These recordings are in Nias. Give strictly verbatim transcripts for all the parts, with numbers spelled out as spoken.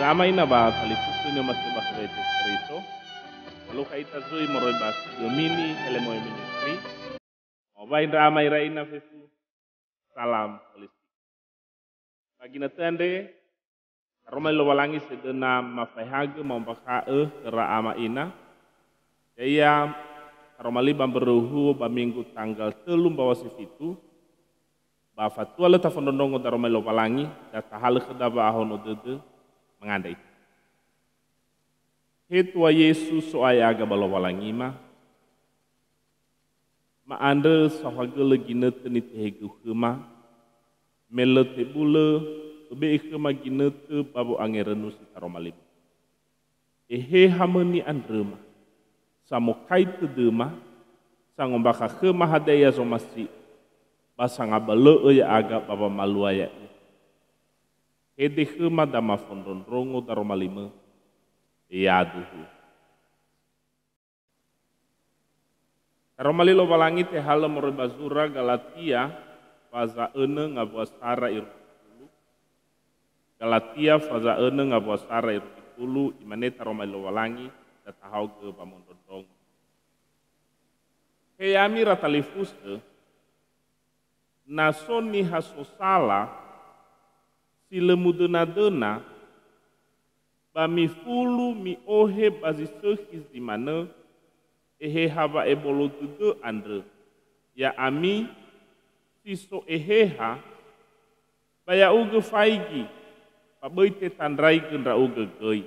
Ama ina ba talifusö ni'omasi'ö ba khö Yesu Keriso. Lukha ita zui moroi ba Studio Mini Elemo Ministry. Mawai ndra ama ira ina fefu. Salam holistik. Ba ginötö andre, aroma li Lowalangi sedöna mafaehagö ma'ombakha'ö khöra ama ina. Ya'ia aroma li ba mbörö huo ba minggu tanggal tölu mbaw̃a si fitu, ba fatua lö tafondrondrongo daroma li Lowalangi, da tahalö khöda wa'ahono dödö mangandrö ita. He Tua Yesu, So'aya aga ba Lowalangima, ma'andrö saohagölö ginötö nitehegöu khöma, me lö tebulö öbe'e khöma ginötö ba wo'angerönu si taroma li-Mu. Eheha möi ni'andröma, samokai tödöma, sangombakha khöma hadia ia zomasi'ö, ba sangabölö'ö ya'aga ba wamalua ya'ia. Hede khöma da mafondrondrongo daroma li-Mö, yaduhu. Daroma li Lowalangi tehalö moroi ba zura Galatia, faza önö ngawua sara irugi fulu. Galatia, faza önö ngawua sara irugi fulu, imane taroma li Lowalangi, da tahaogö wamondrondrongo. He ya'ami ira talifusö, na so niha sosala si lö mudönadöna, ba mifulu mi'ohe ba zi sökhi zi manö, eheha wa'ebolo dödö andrö, ya'ami si so eheha, ba ya'ugö faigi, ba böi tetandraigö ndra'ugö göi.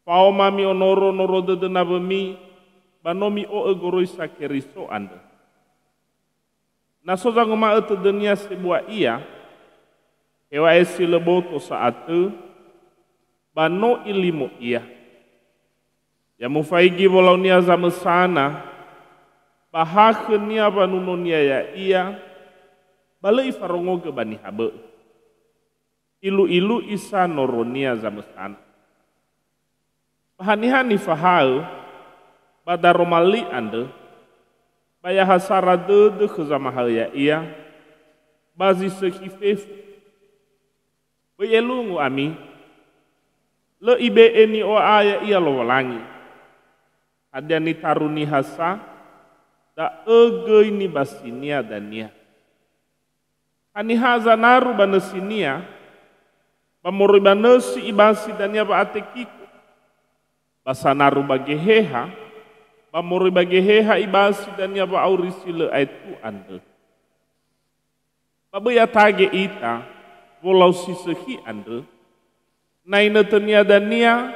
Faoma mi'onoro-noro dödö nawömi, ba no mi'o'ö goroisa Keriso andrö. Na so zanguma'ö tödönia sebua ia, hew̃a'ae si lö boto sa'atö, ba no ilimo ia. Ya mufaigi wolaunia zamösana, ba ha khönia wanunonia ya'ia, ba lö ifarongogö ba niha bö'ö. Ilu'ilu'i sa noronia zamösana. Ba haniha nifahaö ba daroma li andrö, ba ya ha sara dödö khö zamahaö ya'ia, ba zi sökhi fefu. Böi elungu ami, lö ibe'e ni'o'a ya'ia Lowalangi. Hadia nitaru niha sa, da'ö göi nibasinia dania. Haniha zanaru ba nösinia, ba moroi ba nösi ibasi dania wa'atekiko, ba sanaru ba geheha, ba moroi ba geheha ibasi dania wa'auri si lö aetu andrö. Ba böi atage ita wolau si sökhi andrö, na inötönia dania,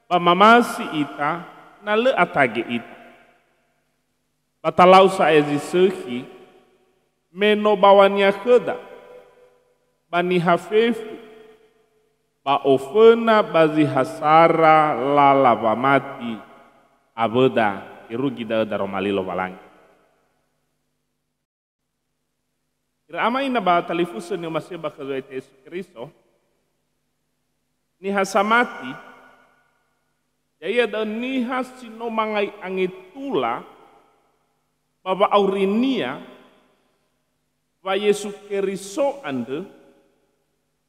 ba mamasi ita na lö atage ita. Ba talau sa'ae zi sökhi, me no bawania khöda, ba niha fefu, ba oföna ba zi ha sara lala wamati awöda, irugi da'ö daroma li Lowalangi. Ira ama ina ba talifusö ni'omasi'ö ba khö Yesu Keriso, niha samati, ya'ia da'ö niha si no mangai angetula ba wa'aurinia wa Yesu Keriso andrö,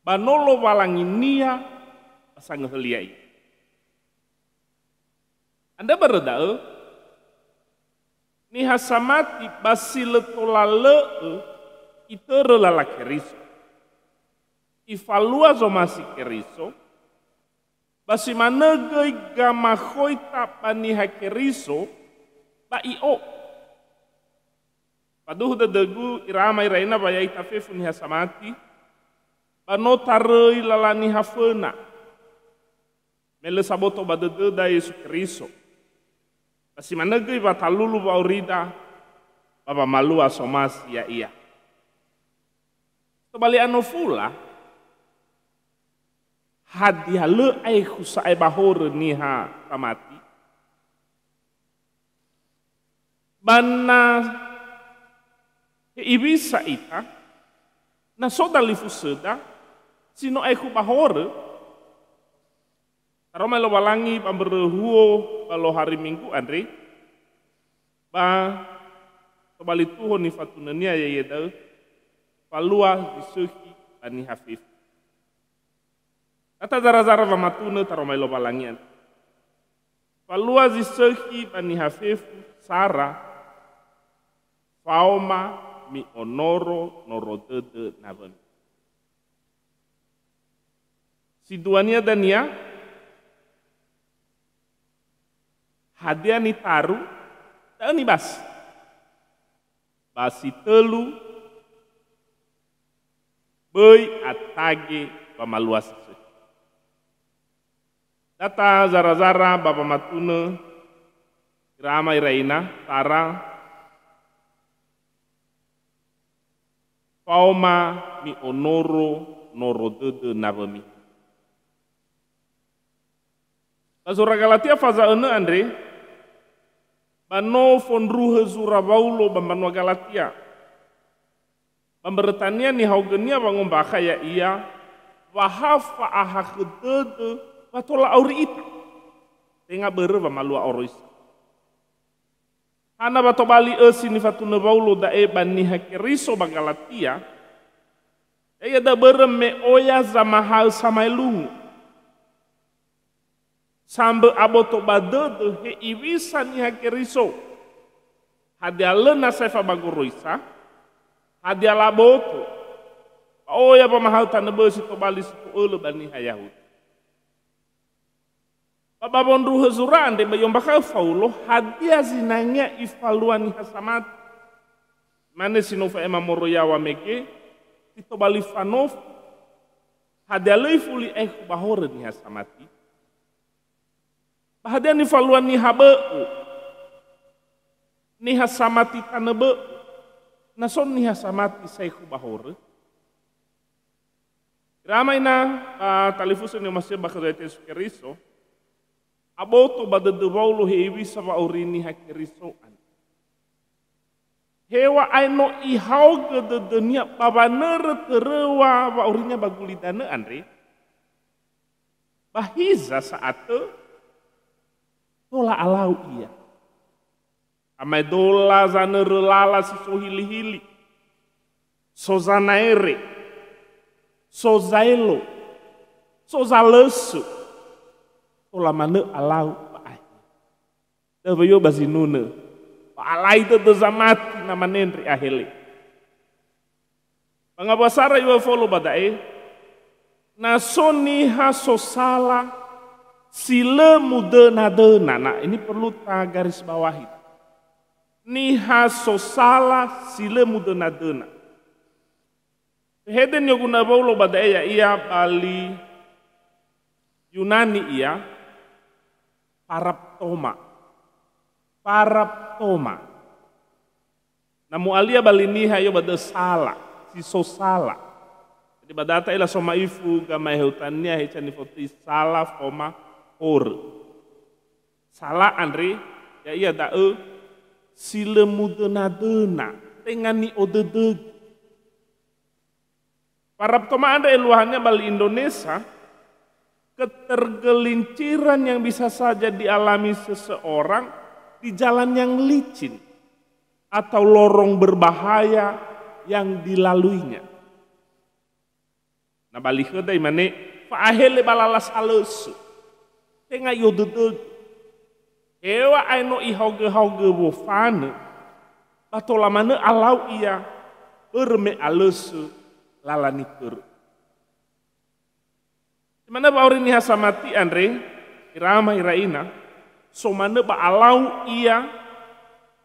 ba no Lowalanginia ba sangöhölia ia. Andrö börö da'ö, niha samati ba si lö tola lö'ö itörö lala Keriso. Ifalua zomasi Keriso, ba si manö göi gamakhoita ba niha Keriso, ba i'o'ö. Faduhu dödögu ira ama ira ina wa ya'ita fefu niha samati, ba no taröi lala niha föna. Me lö saboto ba dödöda Yesu Keriso. Ba si manö göi wa talulu wa'aurida, ba wamalua somasi ya'ia. Tobali anofula, hadia lö aekhu sa'ae ba horö niha samati? Ba na he iwisa ita, na so dalifusöda, si no aekhu ba horö, taroma Lowalangi ba mbörö huo ba lohari Minggu andre, ba tobali tuho nifatunönia ya'ia da'ö, falua zi sökhi ba niha fefu. Tazara-zara wamatunö taroma Lowalangi andrö. Falua zi sökhi ba niha fefu sara, faoma mi'onoro noro dödö nawömi. Si duania dania, hadia nitaru, da'ö nibasi. Ba si tölu, böi atage wamalua si sökhi. Tazara-zara ba wamatunö ira ama ira ina, sara, faoma mi'onoro noro dödö nawömi. Ba zura Galatia faza önö andre, ba no fondruhö zura Waulo ba mbanua Galatia. Ba mbörötania nihaogönia wangombakha ya'ia, wa ha fa'ahakhö dödö wa tola auri ita. Tenga börö wamalua oroisa. Hana wa tobali ösi nifatunö Waulo da'e ba niha Keriso ba Galatia, ya'ia da'ö börö me oya zamahaö samaelungu. Sambö aboto ba dödö he'iwisa niha Keriso. Hadia lö nasa efabagoroisa? Hadia laboto? Ba oya wamahaö tanö bö'ö si tobali si to'ölö ba niha Yahudi. Ba ba wondruhö zura andre ba i'ombakha'ö Faulo, hadia zinangea ifalua niha samati. Mane si no fa'ema moroi yaŵa mege, si tobali fanofo. Hadia lö ifuli aekhu ba horö niha samati? Ba hadia nifalua niha bö'ö? Niha samati tanö bö'ö? Na so niha samati saekhu ba horö? Ira ama ina, ba talifusö ni'omasi'ö ba khö Yesu Keriso, aboto ba dödö Waulo he'iwisa wa'auri niha Keriso andrö. Heŵa'ae no ihaogö dödönia ba wanörö töröŵa wa'aurinia ba gulidanö andre, ba hiza sa'atö tola alau ia. Amaedola zanörö lala si so hilihili, so zanaere, so zaelo, so zalösö, tola manö alau ba ahe. Da'ö wöi'ö ba zinunö, ba alai dödö zamati na mane ndre ahele. Ba ngawua sara iŵa'ö Faulo ba da'e, na so niha sosala si lö mudönadöna, na ini perlu tagarisbawahi. Niha sosala si lö mudönadöna. Fehede ni'oguna'ö Waulo ba da'e ya'ia ba li Yunani ia, paraptoma. Paraptoma. Na mu'alia ba li niha ia ba dö'ö sala, si so sala. Jadi ba da'ö ta'ila so ma'ifu gamaeheutania heca nifotöi sala faoma horö. Sala andre, ya'ia da'ö si lö mudönadöna, tenga ni'odödögu. Paraptoma andre eluahania ba li Indonesia, ketergelinciran yang bisa saja dialami seseorang di jalan yang licin atau lorong berbahaya yang dilaluinya. Na ba li khöda imane, fa'ahele ba lala salösö. Tenga i'odödögu. Heŵa'ae no ihaogö-haogö wofanö, ba tola manö alau ia, börö me alösö lala nitörö. Di manö wa'auri niha samati andre, ira ama ira ina, so manö ba alau ia,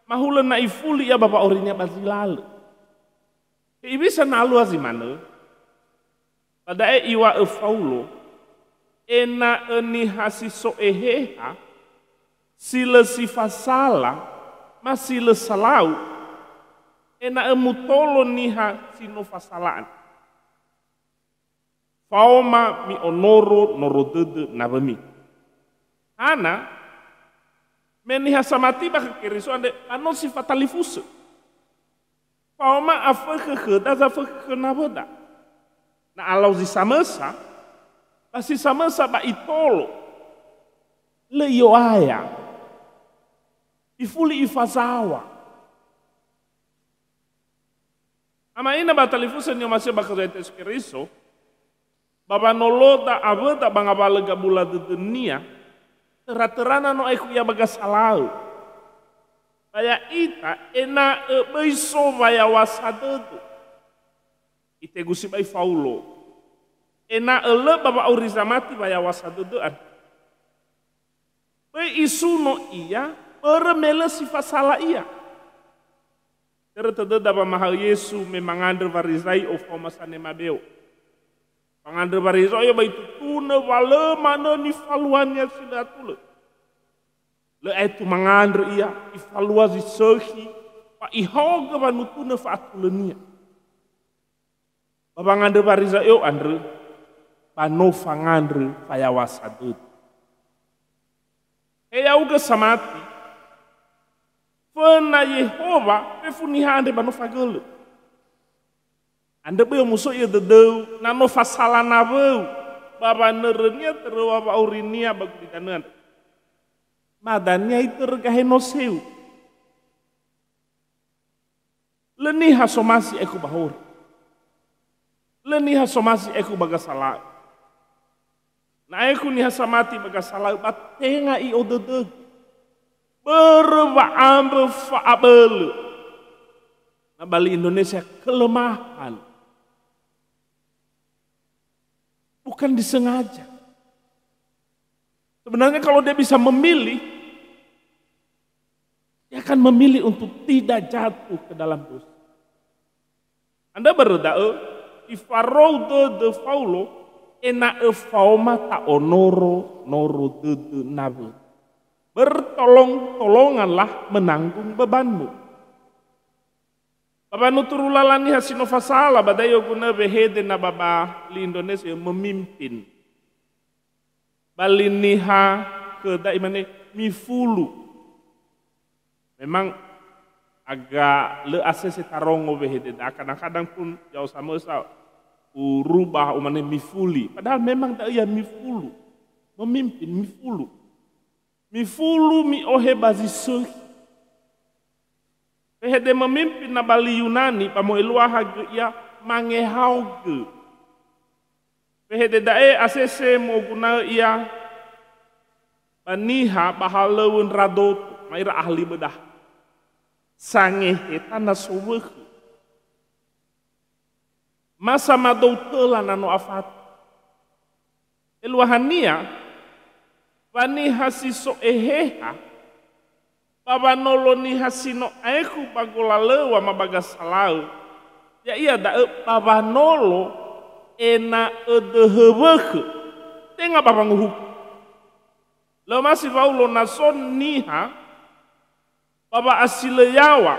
mahulö na ifuli ia ba wa'aurinia ba zi lalö. He'iwisa na alua zi manö, ba da'e iŵa'ö Faulo, ena'ö niha si so eheha, si lö si fasala, ma si lö salau, ena'ö mutolo niha si no fasala andrö. Faoma mi'onoro noro dödö nawömi. Hana, me niha samati ba khö Keriso andre, ba no si fatalifusö. Faoma afökhö khöda zafökhö khö nawöda. Na alau zi samösa, ba si samösa ba itolo. Lö i'o'aya. Ifuli ifazaŵa. Ama ina ba talifusö ni'omasi'ö ba khö Yesu Keriso, Ba wanoloda awöda ba ngawalö gabula dödönia, töra-törana no aekhu ia ba gasalaö. Ba ya'ita ena'ö böi so wayawasa dödö. Itegu sibai Faulo, ena'ö lö ba wa'auri zamati wayawasa dödö andrö. Böi isuno ia, börö me lö si fasala ia. Törö tödöda wamahaö Yesu me mangandrö Farizai'o faoma sanema beo. Fangandrö Farizai'o ba itutunö wa lö manö nifaluania si lö atulö. Lö aetu mangandrö ia, ifalua zi sökhi, ba ihaogö wanutunö fa'atulönia. Ba wangandrö Farizai'o andrö, ba no fangandrö fayawasa dödö. He ya'ugö samati, föna Yehowa fefu niha andre ba no fagölö. Andrö böi omusoi'ö dödöu, na no fasala nawöu, ba wanörönia töröŵa wa'aurinia ba gulidanö andrö. Ma dania itörö gahe noseu. Lö niha somasi aekhu ba horö. Lö niha somasi aekhu ba gasalaö. Na aekhu niha samati ba gasalaö, ba tenga i'o dödögu. Börö wa'ambö fa'abölö. Na ba li Indonesia, kelemahan. Bukan disengaja. Sebenarnya kalau dia bisa memilih, dia akan memilih untuk tidak jatuh ke dalam dosa. Andrö börö da'ö, ifarou dödö Faulo ena'ö faoma ta'onoro-noro dödö nawöda. Bertolong-tolonganlah menanggung bebanmu. Ba wanuturu lala niha si no fasala, ba da'e i'oguna'ö wehede na ba, ba li Indonesia, memimpin. Ba li niha khöda imane, mifulu. Memang agak lö asese tarongo wehede da'a. Kadang-kadang pun ya'o samösa urubah umane mifuli. Padahal memang da'ö ya mifulu. Memimpin, mifulu. Mifulu mi'ohe ba zi sökhi. Fehede memimpin na ba li Yunani ba mo'eluaha gö ia mangehaogö. Fehede da'e asese mo'oguna'ö ia ba niha ba halöŵö ndradoto, ma'ira ahli bedah. Sangeheta na sowökhö. Ma samadou töla na no afata. Eluahania, wa niha si so eheha, ba wanolo niha si no aekhu ba golalöŵa ma ba gasalaö, ya'ia da'ö ba wanolo ena'ö döhö wökhö, tenga ba wanguhuku. Lö omasi Faulo na so niha ba wa'asilö yaŵa,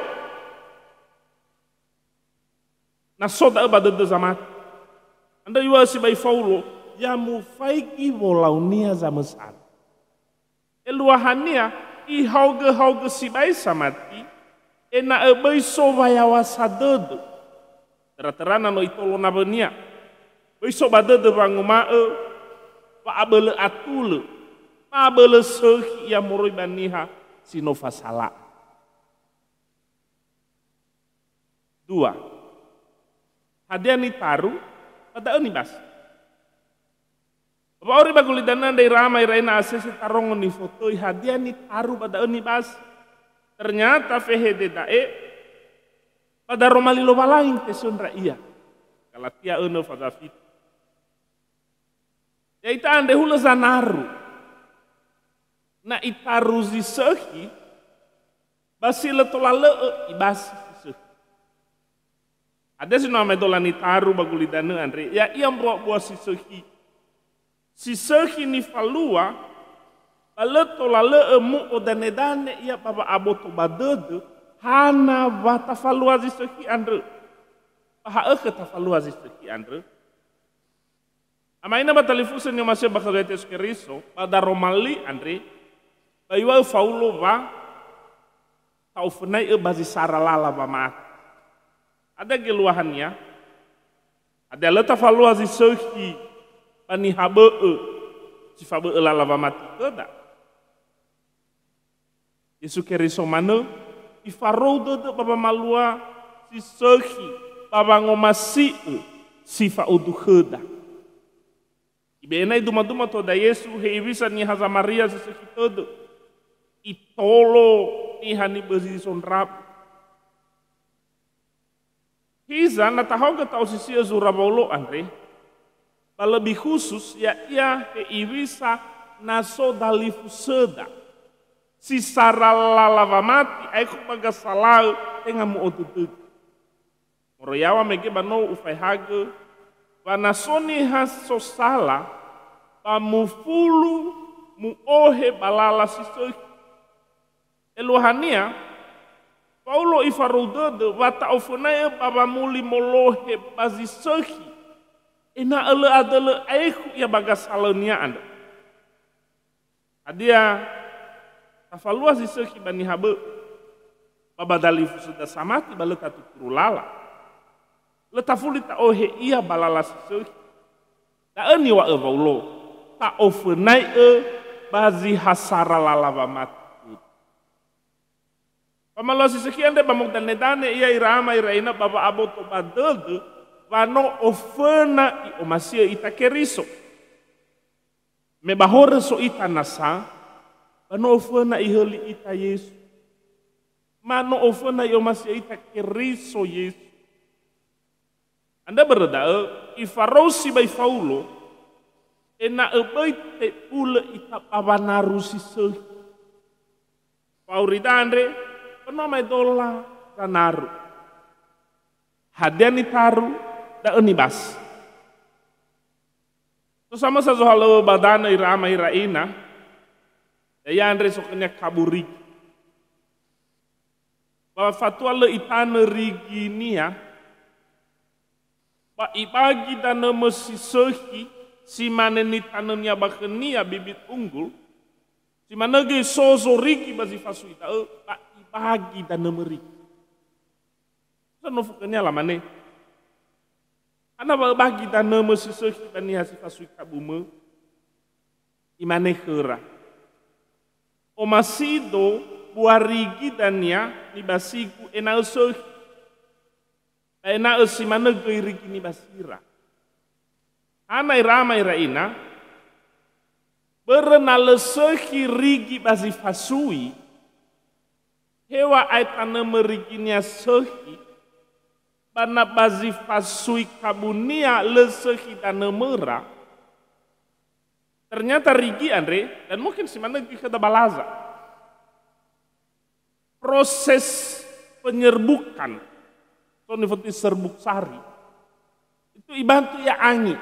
na so da'ö ba dödö zamati. Andrö iŵa'ö sibai Faulo, ya mufaigi wolaunia zamösana. Eluahania, ihaogö-haogö sibai samati, ena'ö böi so wayawasa dödö. Töra-törana no itolo nawönia. Böi so ba dödö wanguma'ö, wa'abölö atulö, ma'abölö sökhi ia moroi ba niha si no fasala. Dua. Hadia nitaru, ba da'ö nibasi. Wa'auri ba gulidanö andre ira ama ira ina asese tarongo nifotöi hadia nitaru ba da'ö nibasi. Ternyata fehede da'e, ba daroma li Lowalangi tesöndra ia. Galatia önö faza fitu. Ya'ita andre hulö zanaru. Na itaru zi sökhi, ba si lö tola lö'ö ibasi si sökhi. Hadia si no amaedola nitaru ba gulidanö andre, ya'ia mbuabua si sökhi. Si sökhi nifalua, ba lö tola lö'ö mu'odanedane ia ba wa'aboto ba dödö, hana wa tafalua zi sökhi andrö. Ba ha'ökhö tafalua zi sökhi andrö. Ama'ina ba talifusö ni'omasi'ö ba khöda Yesu Keriso, ba daroma li andre, ba iŵa'ö Faulo wa ta'ofönai'ö ba zi sara lala wamati. Hadia geluahania? Hadia lö tafalua zi sökhi ba niha bö'ö, si fabö'ö lala wamati khöda? Yesu Keriso manö, ifarou dödö ba wamalua si sökhi ba wangomasi'ö si fa'udu khöda. Ibe'e na iduma-duma toda Yesu, he iwisa niha Zamaria si sökhi tödö. Itolo niha nibözi sondrabu. Hiza, na tahaogö ta'osisi'ö zura Waulo andre, ba lebih khusus ya'ia he iwisa na so dalifusöda, si sara lala wamati aekhu ba gasala'ö tenga mu'odödögö. Moroi yaŵa mege ba no ufaehagö, wa na so niha sosala, ba mufulu mu'ohe ba lala si sökhi. Eluahania, Faulo ifarou dödö wa ta'ofönai'ö ba wamuli molohe ba zi sökhi, ena'ö lö adölö aekhu ia ba gasala'önia andrö. Hadia, tafalua zi sökhi ba niha bö'ö, ba ba dalifusöda samati ba lö tatuturu lala. Lö tafuli ta'ohe ia ba lala si sökhi. Da'ö niŵa'ö Waulo, ta'ofönai'ö ba zi ha sara lala wamati. Famalua si sökhi andre ba modanedane ia ira ama ira ina ba wa'aboto ba dödö wa no oföna i'omasi'ö ita Keriso. Me ba horö so ita nasa, ba no oföna ihöli ita Yesu. Ma no oföna i'omasi'ö ita Keriso Yesu. Andrö börö da'ö, ifarou sibai Faulo, ena'ö böi tebulö ita ba wanaru si sökhi. Fa'aurida andre, ba no amaedola zanaru. Hadia nitaru, da'ö nibasi. So samösa zohalöŵö ba danö ira ama ira ina, ya'ia andre so khönia kabu rigi. Ba fatua lö itanö riginia, ba ibagi danömö si sökhi, si mane nitanönia ba khönia bibit unggul, si manö göi so zorigi ba zi fasui da'ö, ba ibagi danömö rigi. So nofu khönia lamane, "Hana wa öbagi danömö si sökhi ba niha si fasui kabumö?" Imane khöra, "Omasido bua rigi dania nibasigu ena'ö sökhi, ba ena'ö si manö göi rigi nibasira." Hana ira ama ira ina, börö na lö sökhi rigi ba zi fasui, heŵa'ae tanömö riginia sökhi, ba na ba zi fasui kabunia lö sökhi danömöra, ternyata rigi andre, dan mungkin si manö göi khöda ba laza. Proses penyerbukan, so nifotöi serbuk sari, itu ibantu ia angi.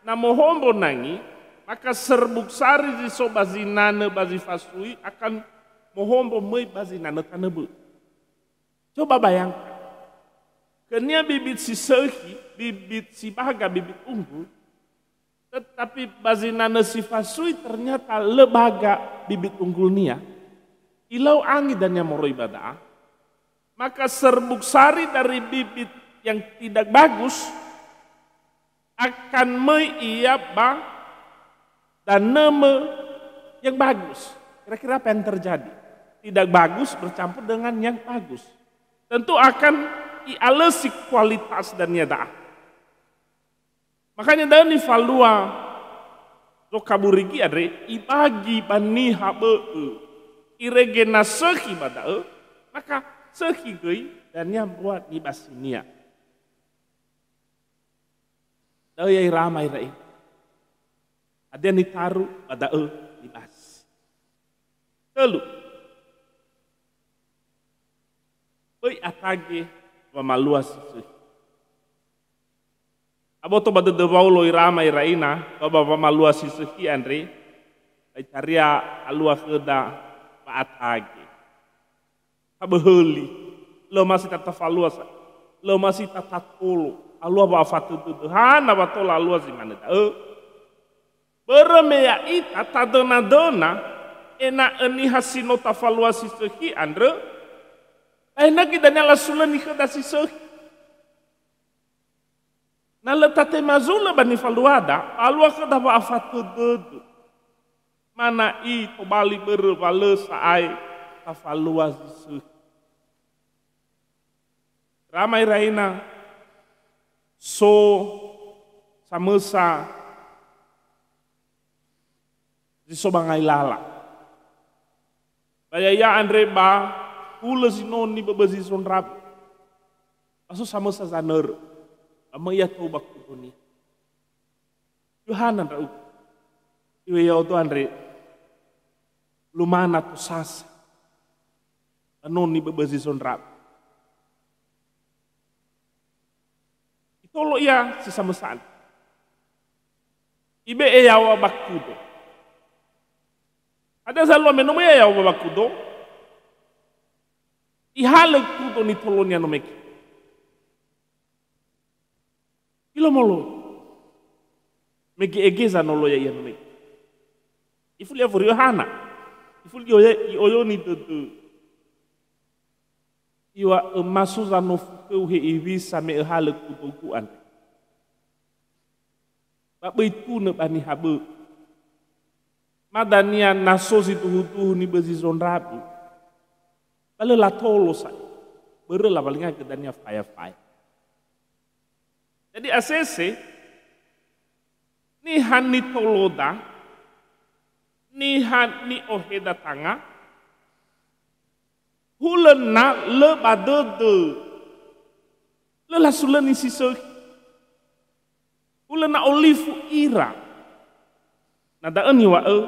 Na mohombo nangi, maka serbuk sari zi so ba zinanö ba zi fasui akan mohombo möi ba zinanö tanö bö'ö. Coba bayangkan, khönia bibit si sökhi, bibit si baga, bibit unggul, tetapi ba zinanö si fasui ternyata lö baga bibit unggulnia, ilau angi dania moroi ba da'a, maka serbuk sari dari bibit yang tidak bagus akan möi ia ba danömö yang bagus. Kira-kira apa yang terjadi? Tidak bagus bercampur dengan yang bagus. Tentu akan i'alösi kualitas dania da'a. Makanya da'ö nifalua zokabu rigi andre, ibagi ba niha bö'ö. Irege na sökhi ba da'ö, maka sökhi göi dania mbuat nibasinia. Da'ö ya ira ama ira ina. Hadia nitaru ba da'ö nibasi. Tölu. Böi atage wamalua si sökhi. Aboto ba dödö Waulo ira ama ira ina, ba, ba wamalua si sökhi andre, ba itaria alua khöda wa'atage. Taböhöli, lö omasi tatafalua sa, lö omasi tatatolo, alua wa'afatödödö, hana wa tola alua zi manö da'ö. Börö me ya'ita tadönadöna ena'ö niha si no tafalua si sökhi andrö, ba ena'ö göi dania lasulöni khöda si sökhi. Na lö tatema zulö ba nifaluada, alua khöda wa'afatödödö. Mana'i tobali börö wa lö sa'ae tafalua zi sökhi. Ira ama ira ina, so samösa zi so ba ngai lala. Ba ya'ia andre ba hulö zinoni böbö zi so ndra'bu. Ba so samösa zanörö. Ba möi ia tou ba kudonia. Yohana ndra'ugö. Iŵa'ö ya'odo andre lumana tosasa. Ba noni böbö zi so ndra'bu. Itolo ia si samösa andre. Ibe'e yaŵa ba kudo. Hadia zalua me no möi ia yaŵa ba kudo? Ihalö kudo nitolonia no mege. Ilö moloi. Mege ege zanolo ya'ia no mege. Ifuli awöri Yohana. Ifuli i'oye-, i'oyoni dödö. Iŵa'ö ma so zanofu khöu hewisa me öhalö kudogu andre. Ba böi tunö ba niha bö'ö. Ma dania na so zi duhu-duhu ni bözi zondrabu. Ba lö latolo sa'i. Börö labalingagö dania faya-faya. Jadi asese, niha nitoloda, niha ni'oheda tanga, hulö na lö ba dödö, lö lasulöni si sökhi. Hulö na olifu ira. Na da'ö niŵa'ö,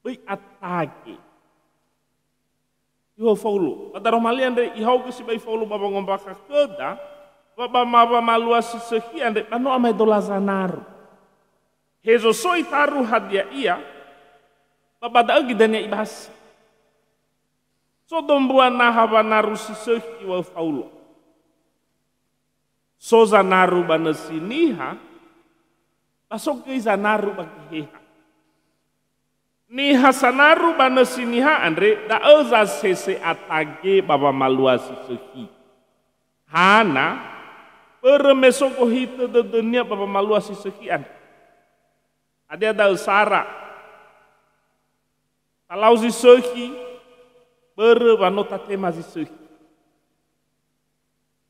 böi atage. Iŵa'ö Faulo. Ba daroma li andre ihaogö sibai Faulo ba wangombakha khöda, wa ba ma-, wamalua si sökhi andre ba no amaedola zanaru. Hezo so itaru hadia ia, ba ba da'ö göi dania ibasi. So dombua naha wanaru si sökhi iŵa'ö Faulo. So zanaru ba nösi niha, ba so göi zanaru ba Geheha. Niha sanaru ba nösi niha andre, da'ö zasese atage ba wamalua si sökhi. Hana? Börö me so gohitö dödönia ba wamalua si sökhi andre. Hadia da'ö sara? Talau zi sökhi, börö wa no tatema zi sökhi.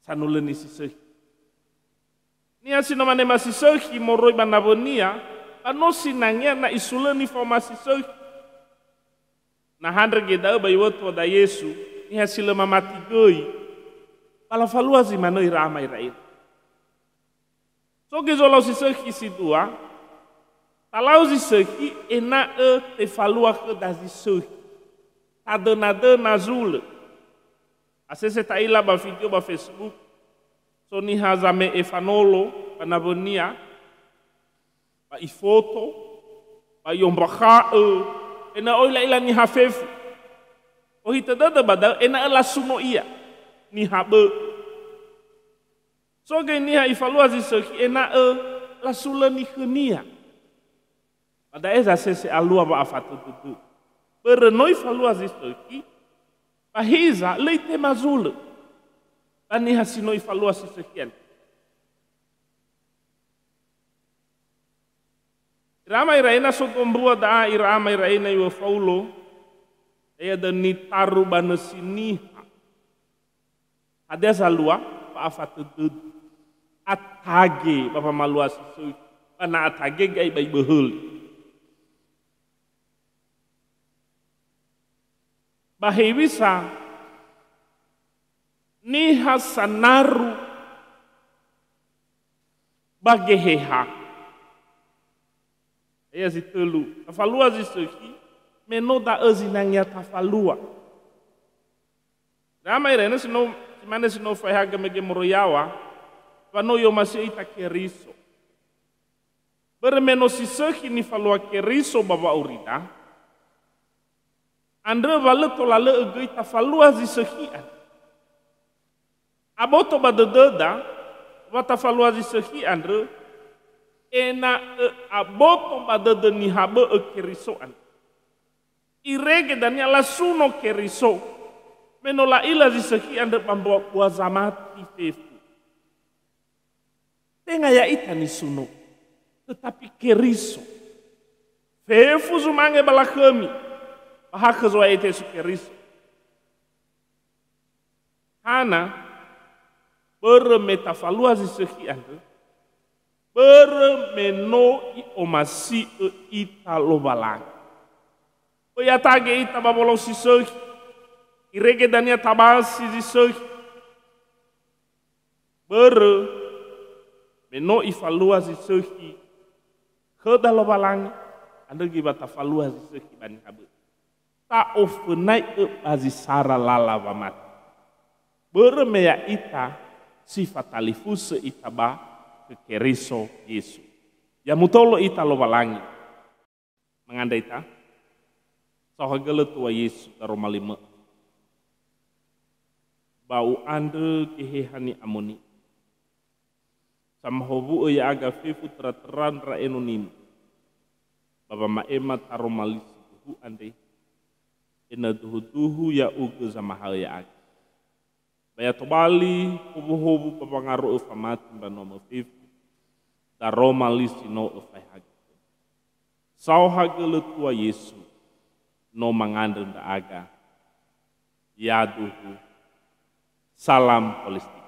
Sanulöni si sökhi. Niha si no manema si sökhi moroi ba nawönia, ba no sinangea na isulöni faoma si sökhi. Na handrö göi da'ö ba iŵa'ö tuada Yesu, niha si lö mamati göi, ba lafalua zi manö ira ama ira ira. So göi zolau si sökhi si dua, talau zi sökhi ena'ö tefalua khöda zi sökhi. Tadönadöna zulö. Asese ta'ila ba video ba Facebook, so niha zame'e fanolo ba nawönia, ba ifoto, ba i'ombakha'ö, ena'ö ila-ila niha fefu. Ohitö dödö ba da'ö ena'ö lasuno ia, niha bö'ö. So göi niha ifalua zi sökhi ena'ö lasulöni khönia. Ba da'e zasese alua wa'afatö dödö. Börö no ifalua zi sökhi, ba hiza lö itema zulö. Ba niha si no ifalua si sökhi andre. Ira ama ira ena so dombua da'a ira ama ira ena iŵa'ö Faulo, ya'ia da'ö nitaru ba nösi niha. Hadia zalua? Wa'afatö dödö. Atage ba wamalua si sökhi. Ba na atage göi ba iböhöli. Ba hewisa niha sanaru ba Geheha. Ya'ia zi tölu, tafalua zi sökhi, me no da'ö zinangea tafalua. Ira ama ira ena si no, si mane si no fa'ehaga mege moroi yaŵa, wa no i'omasi'ö ita Keriso. Börö me no si sökhi nifalua Keriso ba wa'aurida, andrö wa lö tola lö'ö göi tafalua zi sökhi andrö. Aboto ba dödöda wa tafalua zi sökhi andrö, ena'ö aboto ba dödö niha bö'ö Keriso andrö. Irege dania lasuno Keriso, me no la'ila zi sökhi andrö ba mbua-, bua zamati fefu. Tenga ya'ita nisuno, tetapi Keriso. Fefu zumange ba lakhömi, ba ha khö Zo'aya Yesu Keriso. Hana? Börö me tafalua zi sökhi andrö, Börö me no I'omasi'ö ita Lowalangi. Böi atage ita ba wolou si sökhi. Irege dania tabasi zi sökhi. Börö me no Ifalua zi sökhi khöda Lowalangi, andrö göi wa tafalua zi sökhi ba niha bö'ö. Ta'ofönai'ö ba zi sara lala wamati. Börö me ya'ita si fatalifusö ita ba khö Keriso Yesu. Ya mutolo ita Lowalangi. Mangandrö ita. Saohagölö tua Yesu daroma li mö'ö. Ba u'andrö Geheha Ni'amoni'ö. Samahowu'ö ya'aga fefu töra-töra ndra enoni-Mö. Ba wama'ema taroma li si duhu andre, ena'ö duhu-duhu ya'ugö zamahaö ya'aga. Ba ya tobali howuhowu ba wangaro'ö famati mbanua-Mö fefu, daroma li si no Öfaehagö. Saohagölö tua Yesu, no mangandrö ndra'aga. Yaduhu. Salam Palestina.